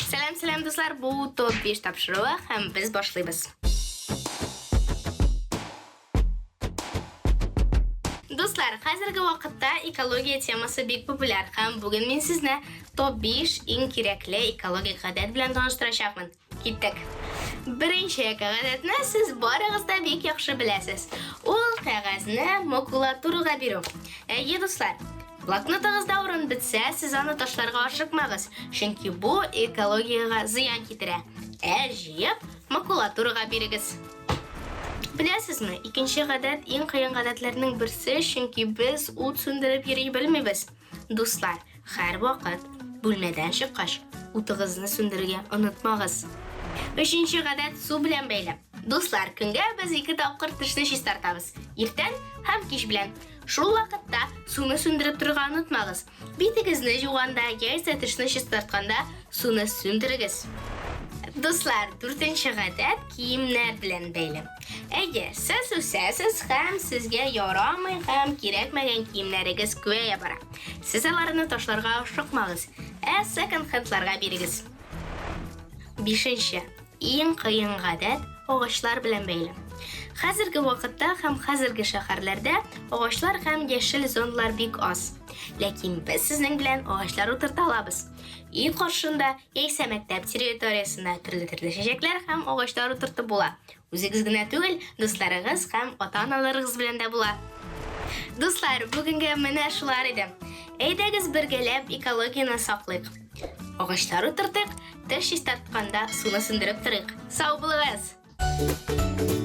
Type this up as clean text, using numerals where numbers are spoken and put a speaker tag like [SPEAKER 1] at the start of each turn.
[SPEAKER 1] Сәлам, сәлам, дуслар! Бу топ 5 тапшыруы һәм без башлыйбыз. Дуслар, хәзерге вакытта экология темасы бик популяр һәм бүген мин сезне топ 5 иң кирәкле экологик гадәт белән таныштырачакмын. Киттек. Беренче гадәтне сез барыгыз да бик яхшы беләсез. Ул кәгазьне макулатурага бирү. Әйе, дуслар, блокнотыгызда урын бетсә, сез аны ташларга ашыкмагыз, чөнки бу экологиягә зыян китерә. Ә җыеп, макулатурага бирегез. Беләсезме, икенче гадәт иң кыен гадәтләрнең берсе, чөнки без ут сүндереп йөри белмибез. Дуслар, һәрвакыт бүлмәдән чыккач, утыгызны сүндерергә онытмагыз. Өченче гадәт су белән бәйле. Дуслар, көнгә без ике тапкыр тешне чистартабыз. Иртән һәм кич белән. Шул вакытта суны сүндереп торырга онытмагыз. Битегезне жуганда яисә тешне чистартканда суны сүндерегез. Дуслар, дүртенче гадәт киемнәр белән бәйле. Әйе, сез үсәсез һәм сезгә ярамый һәм кирәкмәгән киемнәрегез күбәя бара. Сез аларны ташларга ашыкмагыз, ә секонд-хендларга бирегез. Бишенче, иң кыен гадәт агачлар белән бәйле. Хәзерге вакытта һәм хәзерге шәһәрләрдә агачлар һәм яшел зоналар бик аз. Ләкин без сезнең белән агачлар утырта алабыз. Өй каршында яисә мәктәп территориясендә төрле-төрле чәчәкләр һәм агачлар утыртып була. Үзегез генә түгел, дусларыгыз һәм ата-аналарыгыз белән дә була. Дуслар, бүгенгә менә шулар иде. Әйдәгез бергәләп экологияне саклыйк. Агачлар утыртыйк, теш чистартканда суны сүндереп торыйк. Сау булыгыз!